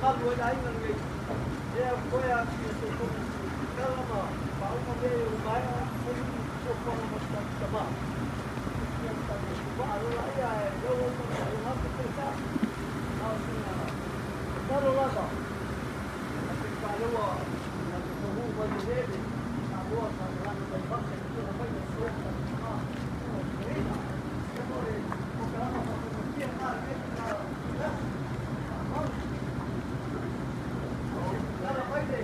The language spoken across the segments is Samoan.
malu ai le aiga lenei. Lea ua toe aafia soifua tala ma faauma mea ia ua maea ona fai fuafuaga ma le tatou tama. Ia le tatou vaa loa laia ae lea ua uma ona faalogo atu pe sa. Na o sina tatalo lava a te faaleoa tatou taunuu mai i eleele Samoa sa malaga mai fafo e pei ona fai le uso ma tatou tama. Ina ia mo le polokalama faafaigofie lena a lenei aso. Faamau. Tala mai le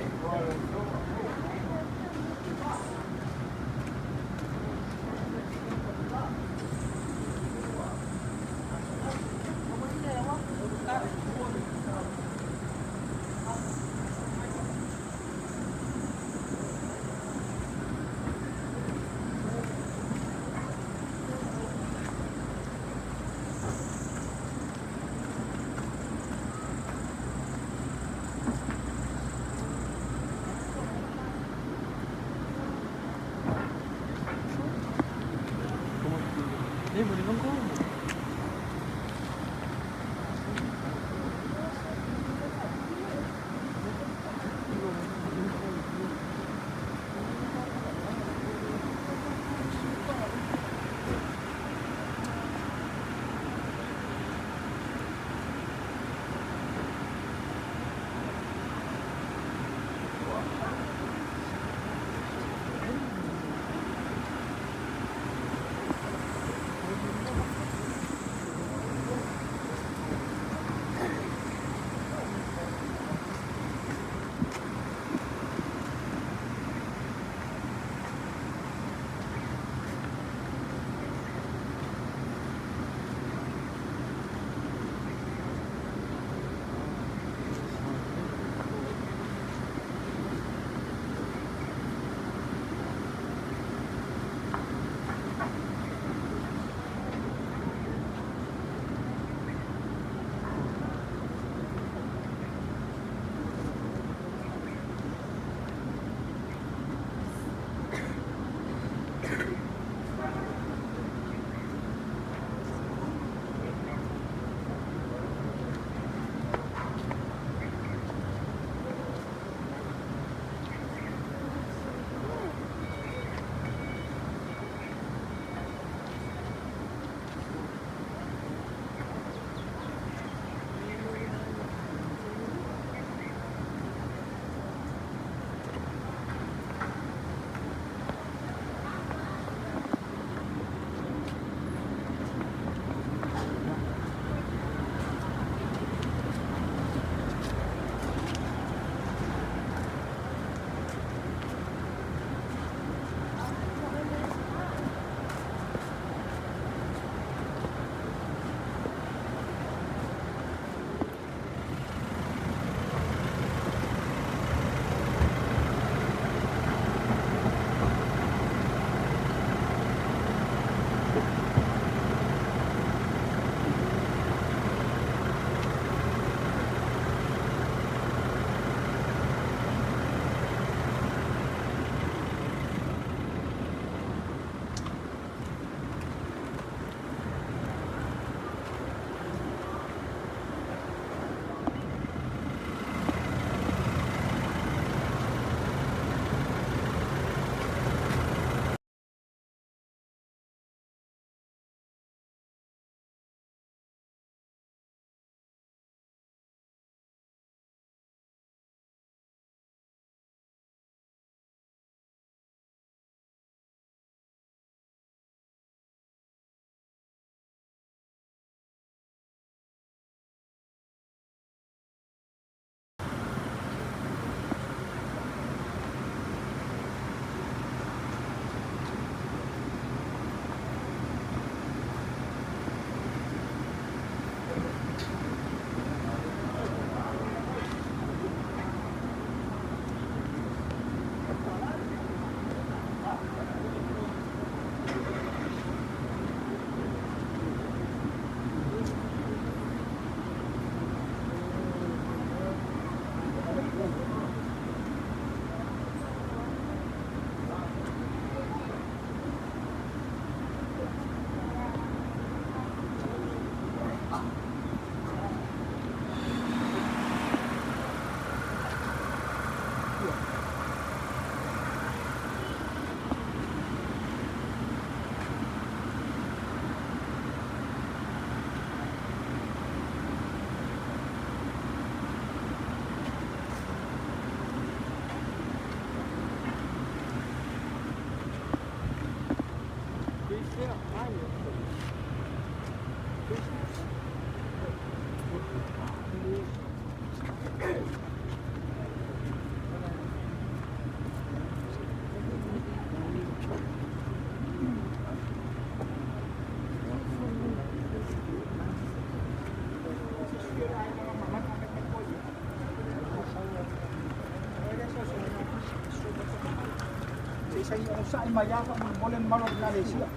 Se i onosai mai lava faamolemole le mamalu o le Ekalesia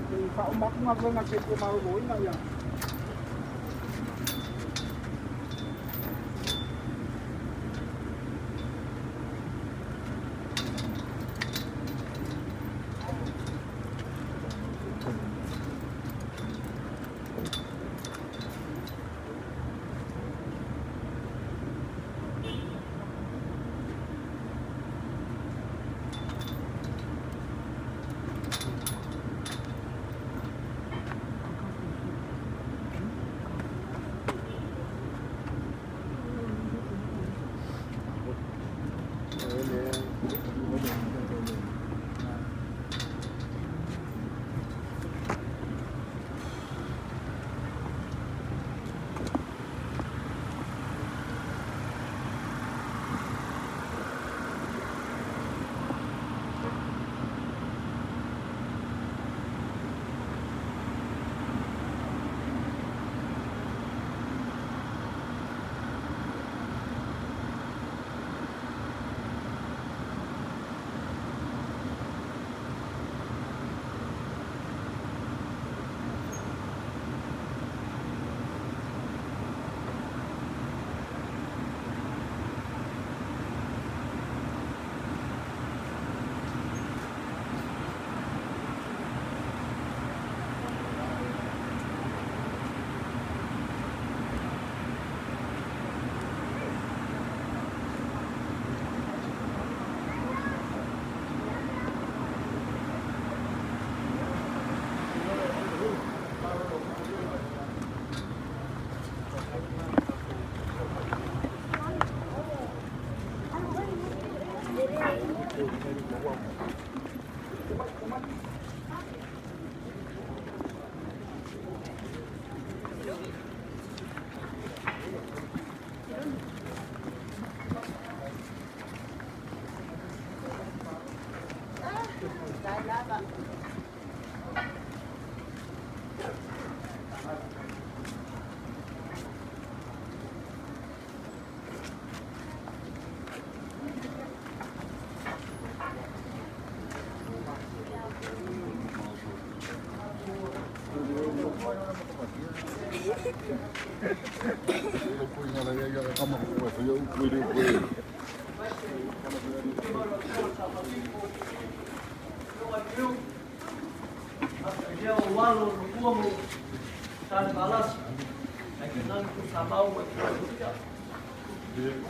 se i faauma atu galuega a le Soifua Maloloina. Ia.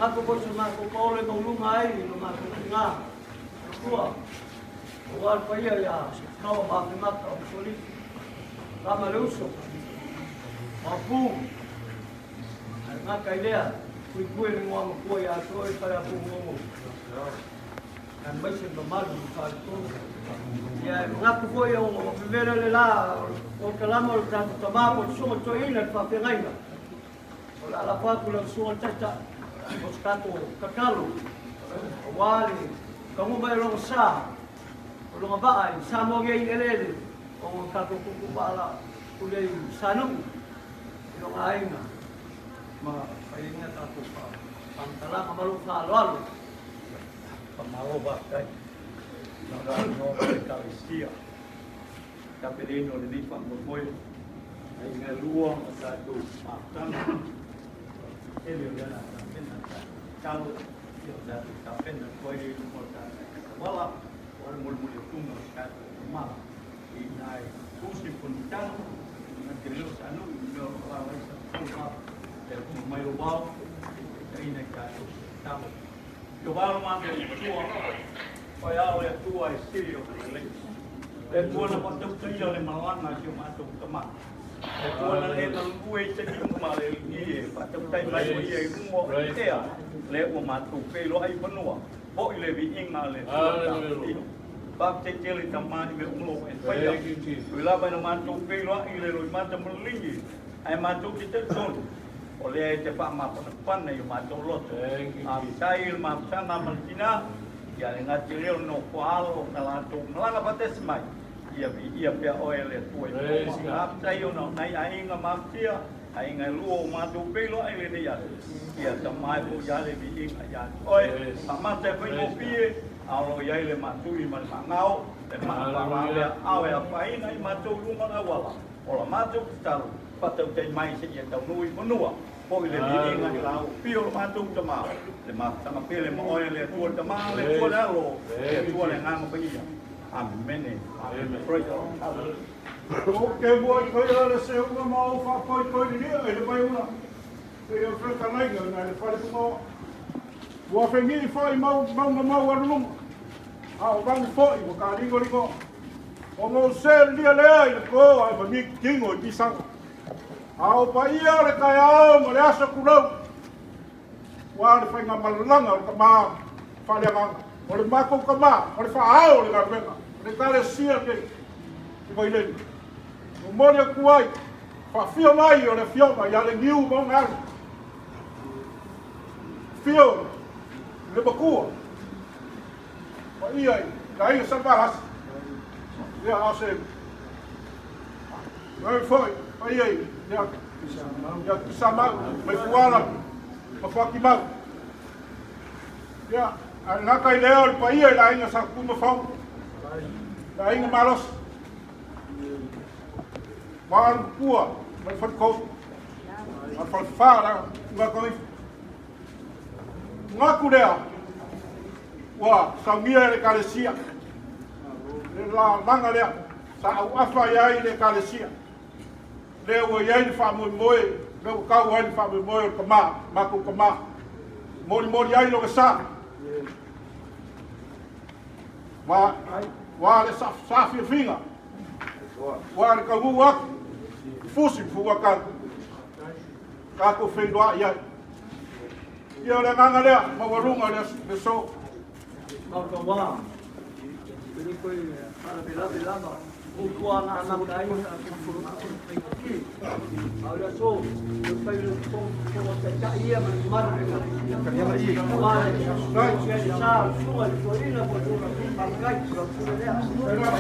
Ako foi so matou paolo e maualuga ai lo matou tina matua, aua le paia ia Kaua ma Afemata o Musolini, Tama le uso, Maopu, ae gata i lea, Puipui le igoa matua ia te oe Faleapuuogo, aemaise le mamalu i le faletolu. Ia e manatu foi ua vevela le la o le kalama o le tatou tama po o le susuga toeaina i le faafeagaiga. O le a lafo atu i lau susuga le Taitai mo se tatou tatalo aua le taunuu mai o lona sa, o lona vaa i Samoa nei eleele ona o tatou tuutuuvaa la tulei i Sanuu i lona aiga ma fai ai ni tatou faamatalaga ma lou faaaloalo. Faamalo faafetai. Na o le avanoa o le Ekalesia tapenaina o lenei faamoemoe aiga e lua ma tatou mafutaga tele o lea o le a tapena le tatou tatalo ia o tatou tapena atu ai i luma o le tatou tauala aua le molimoli atuga o se tatou tama i ina i Tusi Fonotaga na te leo sa nuu i mea o lo o alaala ai sa ma e kuma mai o wao e taitaina i tatou tatalo. Jehová lo matou Matua, oe ao le Atua e sili o le lelei. Le Atua na faatautaia le malaga a si o matou tama. Le Atua na e galulue i taimi uma le alii e faatautai mai o ia i luga o ea le ua matou feiloai i fanua, foi le viiga a le Atua tafafio. Faafetai tele tama i mea uma ua e faia. Ui lava ina matou feiloai i le loimata ma le ligi, ae matou te talitonu o lea e te faamafanafana i o matou loto. Faafetai i le mafutaga ma le tina, ia le gata i lea o le nofo alo na latou malaga faatasi mai, ia viia pea oe e le Atua i luma. Faafetai ona o nai aiga mafatia, aiga e lua o matou feiloai i lenei aso, ia tama e foi lava le viiga ia te oe. Faamata e faigofie. A o lo o i ai le maatui ma le maagao, le maa faalavelave ao e afaina i matou i luga o le auala. O la matou tatalo, faatautai mai seia taunuu i fanua, foi le viiga i la afio o lo matou Tama, le mafutaga pele ma oe le Atua le Tama, le Atua le Alo, le Atua le Agaga Paia. Amene. Praise the Lord. Hallelujah. Ou te muai paia le seuga ma ou faapoipoi lilia i le vaiula pei o le fetalaiga nai le fale fugaoa. Ua fegii foi mau mauga maualuluga, a o vagu foi ua taligoligoa. Ona ou se lilia lea i le po ae magitino i pisaga. A o paia o le taeao ma le aso tulou, ua le faigamalalaga o le tama faaleagaga. O le matou tama, o le faaao o le galuega, o le Ekalesia te Vailele. Momoli atu ai, faafio mai o le afioga ia Legiu ma ona alo. Afio le matua, paia i le aiga Salevalasi. Ia, a o se Mai foi, paia i ia Tuisamau, mai Fuala, ma Fuatimau. Ia, ae le gata i lea o le paia i le aiga sa Tutumafono, le aiga malosi, ma le matua ma le faletolu, ma le falefa la Ugakauifu. Manatu lea, ua saunia e le Ekalesia, le lalaga lea sa auafa i ai le Ekalesia, lea ua i ai le faamoemoe, lea ua tau ai le faamoemoe o le tama, matou tama, molimoli ai lona sa, ma ua le saafiafiga, ua le taunuu atu i fusi ma fuatau, tatou feiloai ai. Ia o le agaga lea, maualuga o le aso. Mautauā, e le toe faalavelave lava, ua na amata ai ona faigofie. A o le aso, e fai le fofoga taitai ia ma le mamalu o le Ekalesia. Aua le sa o le susuga i le toeaina po o le faafetai i lau susuga lea.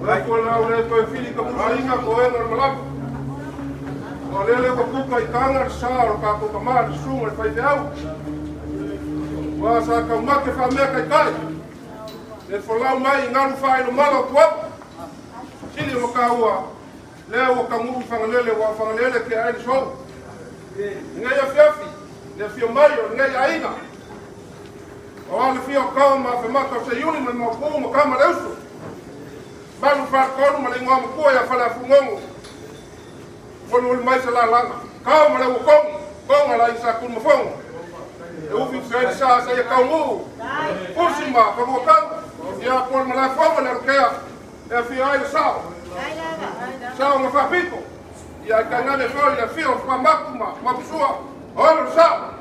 Ai ko lau le toe fili ka musaina ko ena o le malama. O lele ua puka i taga le sa o le tatou tama le susuga i le faifeau. Ua sa taumate faamea taitai. Le folau mai i galu faailomala o Tuapa. Sili o mataua, lea ua taunuu i Fagalele ua o Fagalele ke ai le sou. Lenei afiafi, le afio mai o lenei aiga. O a le fia o kao ma afemata o Seiuli ma le Maopu ma Kama le uso. Malu faletolu ma le igoa matua ia Faleafugogo. Molimoli mai se lalaga. Kao ma le ua kogi, koga la i sa Tunumafono. E ufi ufi ai le sa sa ia taunuu. Fusi ma falua tau, ia po le malaefono le alukea e afio ai le sao. Sao ma faapito, ia ai tainane foi le afio o Fuamaku ma Maupusua, o alo le sao.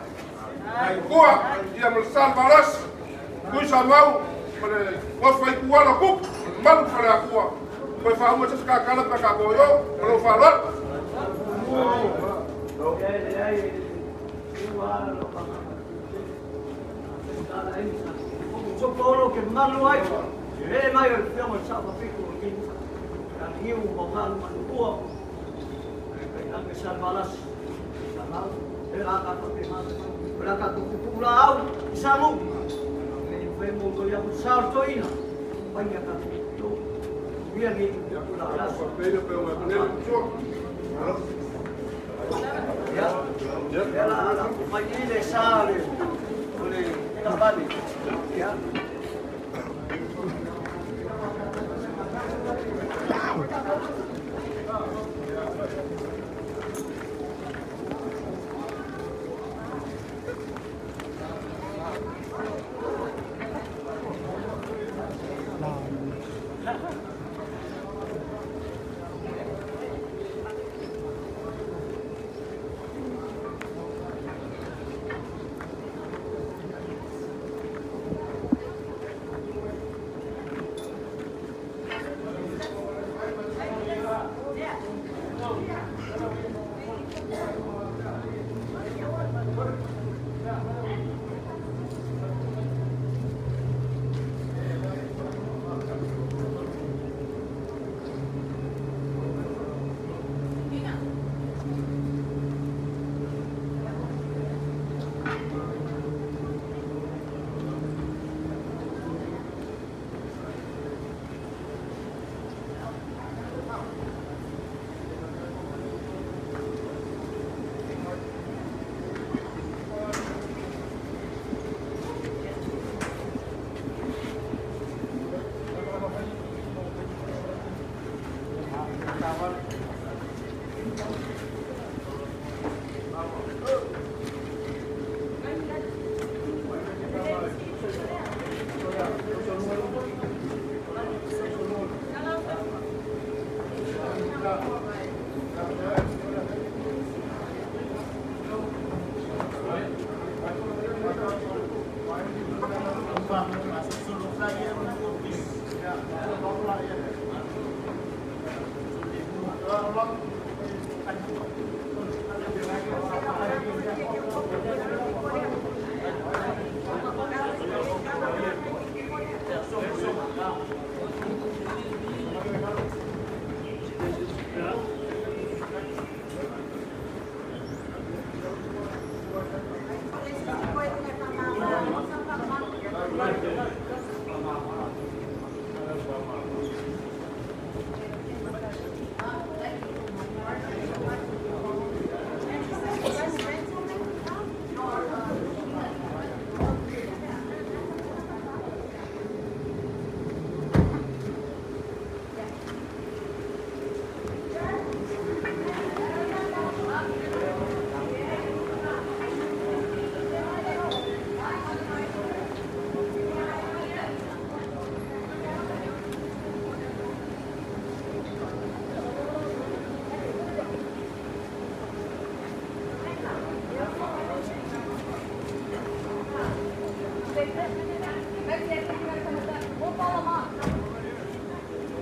Ua, ia ma le sa le valasi, tui sa mau, ma le nofo ai tuala o kupu, ma le malu faleakua. Toe faauma se kakala pe ka goyo, ma lou faaaloalo. Sopolo ke malu ai. Le mai o le fioga o le sao papiku o ki. Ka niu ma malu manukua. Kai nake sa balasi. Sa mau. E la ka pape ma. O la ka tupu la au. I sa mu. Me fe mo to ia sa o toina. Pai ia ka to. Ia ni tupu la la. Ia. Ia la la. Mai ni le sa le. O le tabale. Ia.